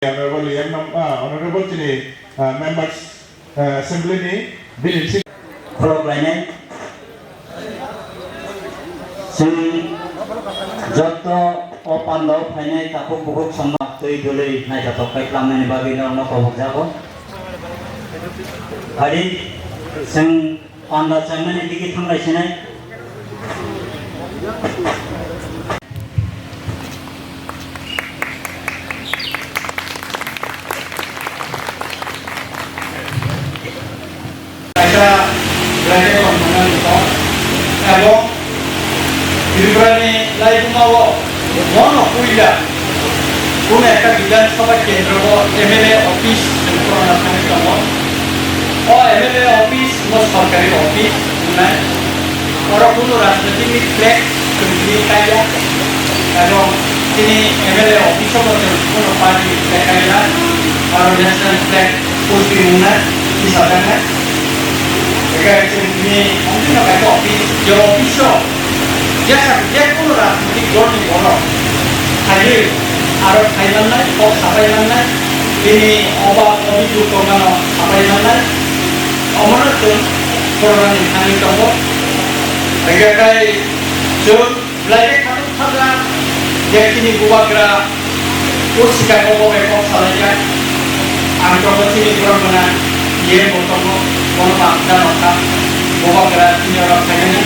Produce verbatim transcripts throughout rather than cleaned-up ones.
Honorable M M, ah, Honorable chini, ah, members, ah, assembly ni bini si- Khuluk lainai. Chwng joto o pandao phainai takhuk bukhuk songno twi dwlwi naithothok khe tlamnani bagwi norokno kobokjago. Phai di, chwng panda chaimani digi thanglai sinai. Kaisa belai khe tongthoknani kok, ebong Tripurani laibuma o bono puila kunu ekta Bidhan Sabha kendro o M L A office chwng khorokna thangwi tongo. O M L A office bo sorkari office wngnai. Oro kunu rajnitik ni flag chwng tini kaiya. Ebong chini M L A office o bo chwng kunu party ni flag kaiya. Aro national flag posting wngnai, tisajaknai. Ega chwng tini ongkhorno kaisa office, je office o jesa jekunu rajnitik dol ni borok phaiwi aro phai mannai, kok sapai mannai, bini oba obijok tongmano sapai mannai, omono chwng khoroknani thangwi tongo. Ega khai chwng belai khe khatung khaja je chini bubagra o sikha kok bai kok salaijak. Ang tongo chini borok gwnang, iye bo tongo, bono bo ang da nokha. Bubagra chini oro phainani.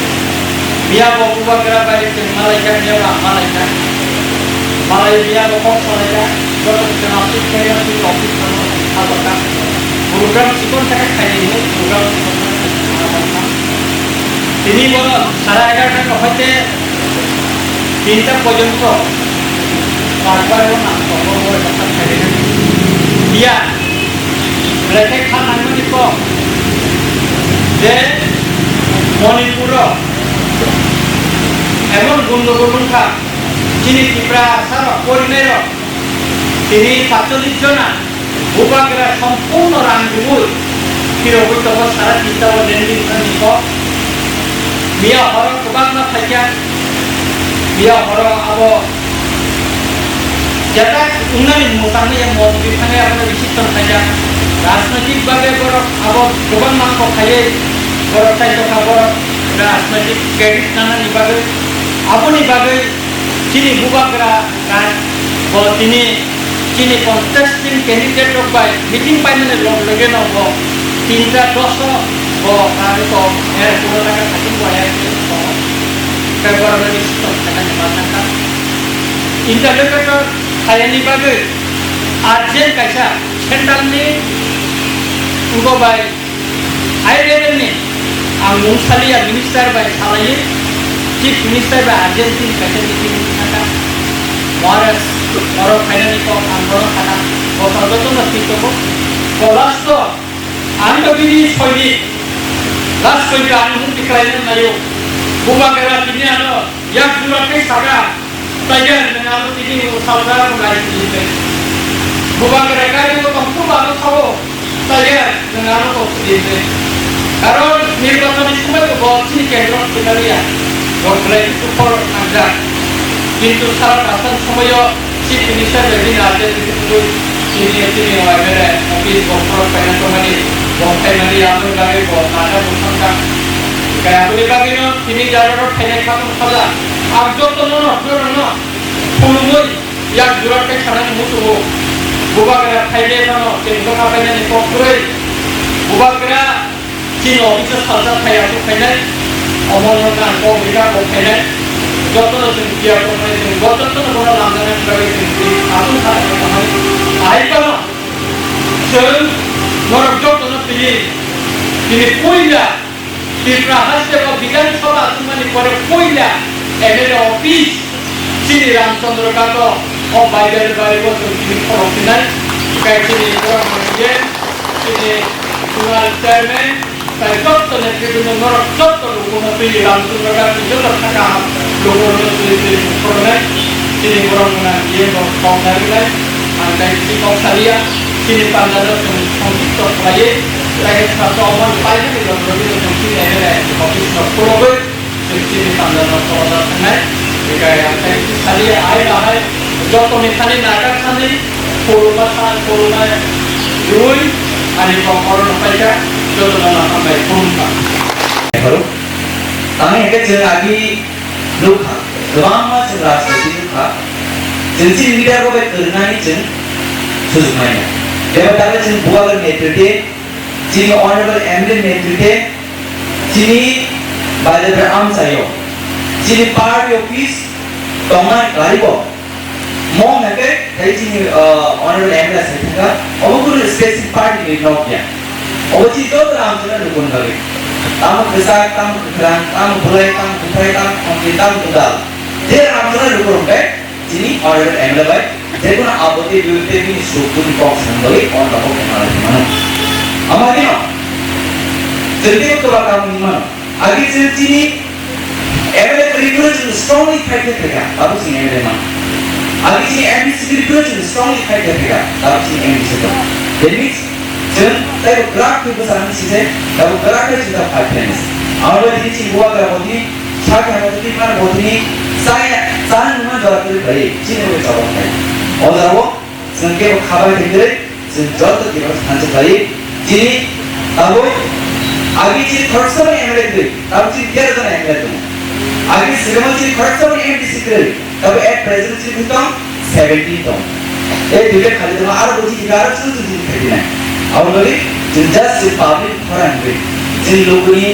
Miya bo bubagra bai chwng malaijak, miya bo ang malaijak. Malai miya bo kok salaijak. Joto chwng office khaina chini office no khajakha. Program chikon thaka khainai, program chikon thaka khainai. Tini bo sara egarota no hoite tinta porjonto tarpore o nang tongo, o ekta khainai. Iya, belai khe kha nangmani kok je Manipuro emon gondogol wngkha, chini Tiprasa rok porinairok tini patchollish jona bubagra sompurno rang rwui phirogwi tongo sara tinta o lending wngmani kok. Miya horo kwbangma phaikha, miya horo abo jeta wngnani mwtangwi ya montri thangwi abono reception khaijak. Rajnaitik bagwi borok abo kwbangma kok khaiwi borok chaitokha, borok rajnaitik credit nanani bagwi, aboni bagwi chini bubagra Bo tini chini contesting candidate rok bai meeting paimani log loge no bo tinta doso bo kari ko er kuno taka khating bo er kuno ko kai borok ni system khaina ni ma thangka. Interlocutor khaiyani bagwi urgent kaisa central ni ugo bai High level ni ang mung saliya, minister bai salaiwi, chief minister bai urgent ni kaisa meeting wngwi thangkha. Maharaj, borok phainani kok ang bono sakha, bosal jotono thik tongo. Bo last o ang to bini soinik, last soinik ang mung tiklai nang naio. Bubagra tini ano yak jura khe sakha. Tiger, nwng ano tini bo salsa rok nai sidi tei. Bubagra gari o tong tu ba ano sao. Tiger, nwng ano tong sidi tei. Karon nirbachon ni somoi bo bo chini kendro thikaliya. Rok belai khe khor nangjak. Kintu sara Assam somoi o chief minister bai bini aje tini tini o M L A office bo khorok paina tongmani, bo khaimani, amoni bagwi bo nata bo thangkha. Kaya aboni bagwi no tini jara rok khainai kha tong khala. Ang joto no no, no, no, no. Khulumui yak jura khe sanani muchungo. Bubagra phaile phano chwng bwkha painani kok kwrwi. Bubagra chini office o salsa phai aswk phainai. Omono nang kok rika kok phainai. Jotono chwng kiya koknai chwng bo jotono bono lamjana bagwi chwng twi aswk sa kok phainai. Ahai phano chwng norok jotono tini, tini puila Tripura haste o Bidhan Sabha tungmani pore puila M L A office chini Ramchandra Ghat o, o Baidari bari bo chwng tini khorok sinai. Kai chini borok manager, chini zonal chairman, tai jotto netribrundo norok jotto lukuno twi Ramchandra Ghat ni jotto thaka lukuno twi twi khoroknai. Chini borok mwnang iye bo kok narinai. Ang tai chini kok saliya, chini pandano chwng songkipto khlaiwi, tai khe sasa omo ni paithakni logi logi chwng chini M L A office rok khulogwi, chwng chini pandano khorokna thangnai. Hinkhe ang tai chini saliya, ahai no ahai, Jotoni thani naga thani, khuluma sa, khuluma rwi, ani kok oro no paikha, jotono no hambai khulumkha. Horo, tangwi hwnkhe chwng agi nukha, kwbangma chwng rajniti nukha, chwng chini leader rok bai kwrwngnani chwng sujuk manya. Bebak dagwi chwng Bubagra netrite, chini honorable M L A netrite, chini Bailadra amchaio, chini party office tongnai gari bo, mo hwnkhe khai chini, uh, honorable M L A sai thangkha, obo kunu specific party ni nok ya. Obo chini joto ram chana nukun bagwi. Tamo kwchak, tamo kwkhrang, tamo bwlai, tamo kwthai, tamo khongkhi, tamo kwtal. Je ram chana nukun hwnkhe chini honorable M L A bai, je kunu aboni biruddhe bini suk bini kok san bagwi, on rok khe malai mano. Ama dino, chwng tei kwbang kaam wngwi mano. Agi chwng chini M L A kwrwi phano chwng strongly fight khe phaikha, tabuk chwng M L A mano. Agi chini M D C kwrwi phano chwng strongly fight khe phaikha, tabuk chwng M D C tongo. That means, chwng taibo kwrak khe bwsakni side, taibo kwrak khe chwng ta fight khlainai se. Abo bai tini chini Bubagra bo tini sakha khe tini mano bo tini chaya, chaya nungma jora kwrwi khlai, chini bo jora khlai. O jora o chwng kebo khabai khe kwrwi, chwng joto Tiprasa thansa khlai, chini tabuk agi chini khoroksa bai M L A kwrwi, tabuk chini tero jona M L A tongo. Agi swkangma chini khoroksa bai M D C kwrwi, tabuk at present chini tong seventeen tong. E duita khali tongma aro bo chini aro chwng chwng chini khaidi nai. Abo bagwi chwng just chwng public khorang kwrwi, chini lukuni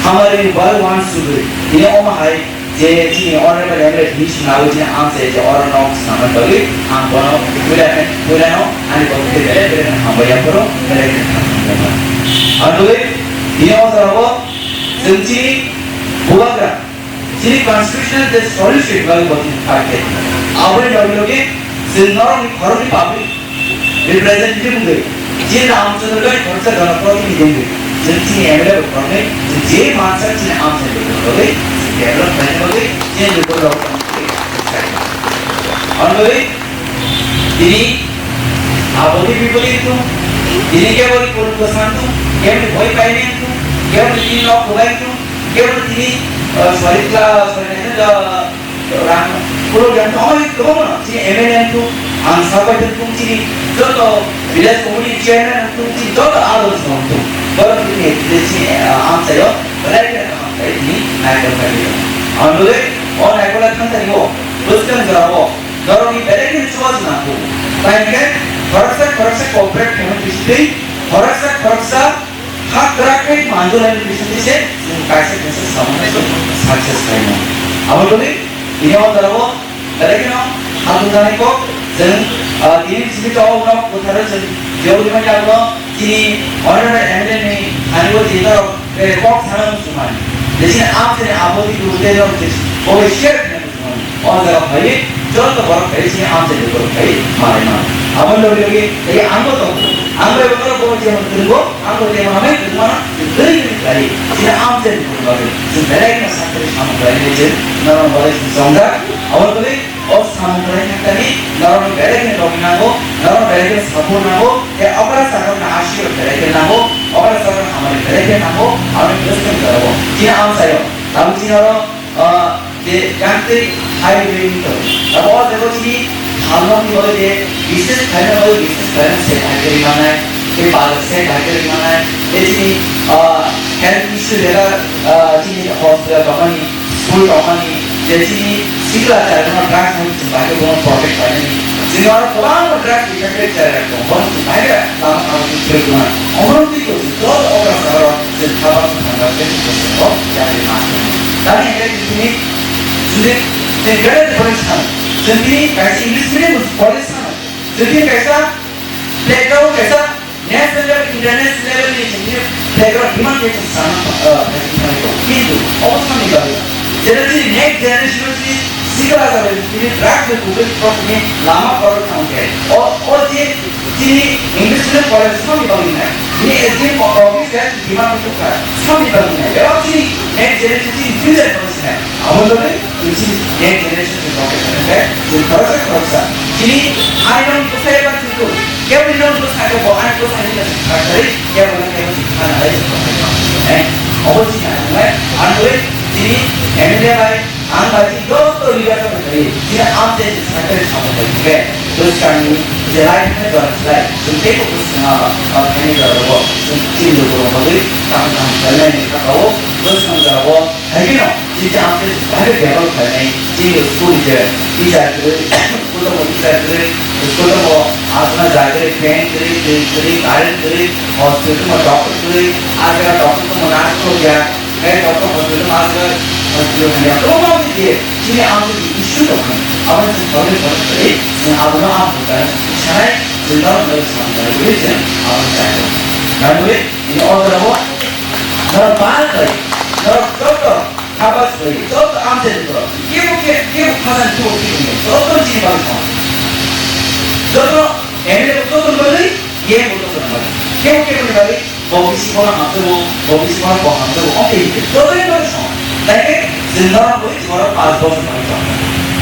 hamari wal wan sugwi, ini omo hai. Je chini honorable M L A ni swnamwi chini amchai je oro nok swnamna bagwi ang bono puila, puilano ani bokhe bere bere hambai yaphoro bere bere hambai. Ang twi tini o jora o chwng chini Bubagra chini constitutional je solution bagwi bo chini party aboni logi logi chwng norokni khoroknwi public representative wngwi, je Ramchandra bai khoroksa jana protinidhi wngwi, chwng chini M L A bai khoroknwi, chwng je mansa chini amchai bai khoroknwi, chwng develop khlaina bagwi, je lukurok wngwi. Hwnwi, tini aboni bipoli wngthung, tini keboni kuruk bwsa wngthung, keboni boi painai wngthung, keboni tini nok kwbai wngthung, keboni tini, uh, sori kla-, sori naithok, uh, Rang, puro yang tong ai tong no, chini M L A tong, ang sabai tong chini, joto village committee chairman tong chini, joto adon tong tong. Borok ni netrite chini, ah, amchaio, belai khe kaham khlai tini naikol khlai tong. Ang dole, o naikol thang thani o, bwskang jora o, norok ni belai khe chuba chwng nang tong. Tai hwnkhe, khoroksa khoroksa cooperate khaimani bisingtwi, khoroksa khoroksa, Hakrak khe manjolani bisingtwi se chwng kaisa kaisa samung khe chwng success khlainai. Aboni bagwi tini o jorao belai kheno hatung janai kok chwng, ah, tini bisingtwi o nok kwtharo chwng jeolimani abo chini honorable M L A ni thani o jeta rok, eh, kok sana muchungmani. Jesi amchani abo twi twi tei rok je bo share khlainai. O jaga phaiwi joto borok phaiwi chini amchaini borok phaiwi malai mano. Aboni logi logi tei angbo tongo. Angbo ebo norok bo jemon kwrwngo, angbo jemon hamai kwrwngmano twi twi khlaiwi chini amchaini borok bagwi chwng belai kheno sakni samung khlainai chwng norok bagwi chwng chongjak. Aboni bagwi o samung khlai thangtani norokni belai kheno logi nango, norok belai kheno support nango, tei okra sakrokno asirok belai kheno nango, okra sakrokno hamari belai kheno nango, aboni bwskang jorao chini amchaio tabuk chini oro, ah, je jangtwi hai ring to. Abo o jaga chini hamno ni bagwi je business khlaina bagwi business khlaina se hai ring manai, tei bazar se hai ring manai, tei chini, ah, health issue jaga, ah, chini hospital tongmani, school tongmani, je chini sikla chari no drugs no chwng bai khe bono protect khlainani. Chini oro kwbangma drugs effected chari rok tongo, bono chwng bai khe lama kabo chwng philuk mano. Omono twi kwchwng joto okra sakrok chwng kha baksa thangna tei chwng bwskango yakri ma thangwi. Tamni hwnkhe chwng tini, chwng tini, chwng tini greater difference thang. Chwng tini kaisa English medium college thang. Chwng tini kaisa playground, kaisa national level, international level ni chwng tini playground demand khe chwng sana, ah, phaising thangwi tongo. Kintu obo thangni bagwi, jera chini next generation o chini sikla jaga tini drugs bai kubui khoroknwi lama borok thang khe. O, o je Chini English medium college samni bagwi nai. Chini S D M office ya chini demand khe tukha samni bagwi nai. Bebak chini next generation chini future khe sinai. Abo bagwi chini next generation ni kok khe chini khoroksa khoroksa. Chini ani nong bwsai ba chini kebo ni nong bwsai khe bo ani bwsai ni khe thakharwi kebo na kebo chini thana lai chini kok khe. Eh, abo chini ang nai. Ang nai chini M L A bai Ang bai chini joto Leader sa bwsai, chini amte sakhe samung bai khe, bwskangni je lai thani jora slai, chwng teibo bwskang a, a, thani jora rogo, chwng chini lukurok bagwi kaham kaham khlainai ni saka o, bwskang jora o, hai kheno, chini amte bahai develop khlainai, chini school je teacher kwrwi, school tamo teacher kwrwi, school tamo aswkna jaga kwrwi, fan kwrwi, twi kwrwi, current kwrwi, hospital tamo doctor kwrwi, a jaga doctor tamo nurse kwrwi ya, Kaya kok kok hospital ma aswk, hospital hanya. Kwbangma wngwi khe, chini ang ni issue tong kha. Abo se sorry sorry sorry, chwng abono ang buka sanai, chwng norok norok samung bai wi chwng abo chai. Nangwi, ini order abo, norok bal bai, norok joto, khabas bai, joto ang se joto. Kebo ke, kebo khasan kebo kebo, joto chini bai song. Joto, M L A joto bai, ye joto bai. Kebo kebo bai, Bo bisi bono hamjago, bo bisi bono bo hamjago, omo tei hwnkhe jotono bagwi song. Naikhe chwng norok bui chwng norok panch bochor bagwi song.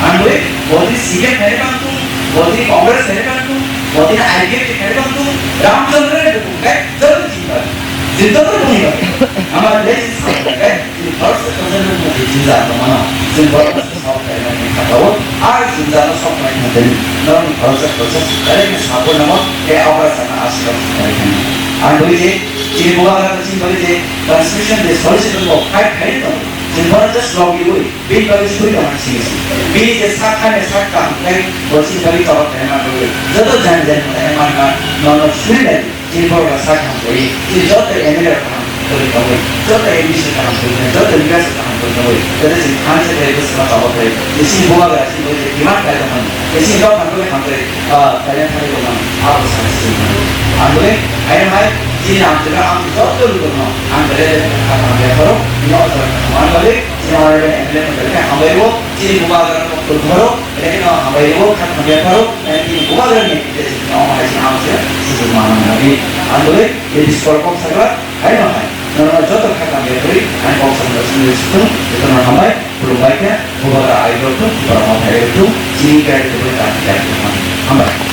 Ang bui bo tini C P M khainai bang tung, bo tini Congress khainai bang tung, bo tini I P F T khainai bang tung, Ramchandra ni bukhuk khe jotono chini bagwi. Chwng jotono bumni bagwi. Ama besi song khe chini borok se tongjak nang mani jinja tongmano. Chwng borok Sok khlainani khatao, a jwngjalo sok khlai thangtani, norokni khoroksa khoroksa direct support namo, tei okra sana aswk khlai thani. Ang bui je, chini bubagra chini bui je, constitution je solicitor bo fight khlai tongo, chini bono just log iwi, bini bagwi suri tongmani simi se. Bini je sak khaini sak kaham khlai, bo chini bagwi choba khlai ma bagwi, joto jani jani khlai ma nono suri lai. Chini borok rok sak hamkhe, chini joto M L A rok kaham kwrwi tongwi, joto M D C kaham kwrwi tongwi, joto leaders kaham kwrwi tongwi, joto chini thansa khe bwswkma choba khe, je chini bubagra chini bagwi je demand khlai tongmani, je chini job hamkhe hamkhe, ah, khlaina thangwi tongmani, abo sai se chini. Ang bole, haino hai, chini ang tino ang joto lukurokno ang belai belai kha kaham yapharo, bini o jaga kaham bagwi, chini honorable M L A no belai khe hambai rwo, chini bubagra no khulumpharo, belai kheno hambai rwo, kha kaham yapharo, chini bubagra ni, je chini omo hai chini ang se sujuk manna nangdi. Ang bole, Ladies Forum kok sakla, hai no hai. Nono joto kha kaham ya kwrwi, hai kok sakla sini sithung, joto no hambai, khulumbai khe, bubagra ai rok thung, bubagra mo hai rok thung, chini kai rok thung, chini kai rok thung. Hambai.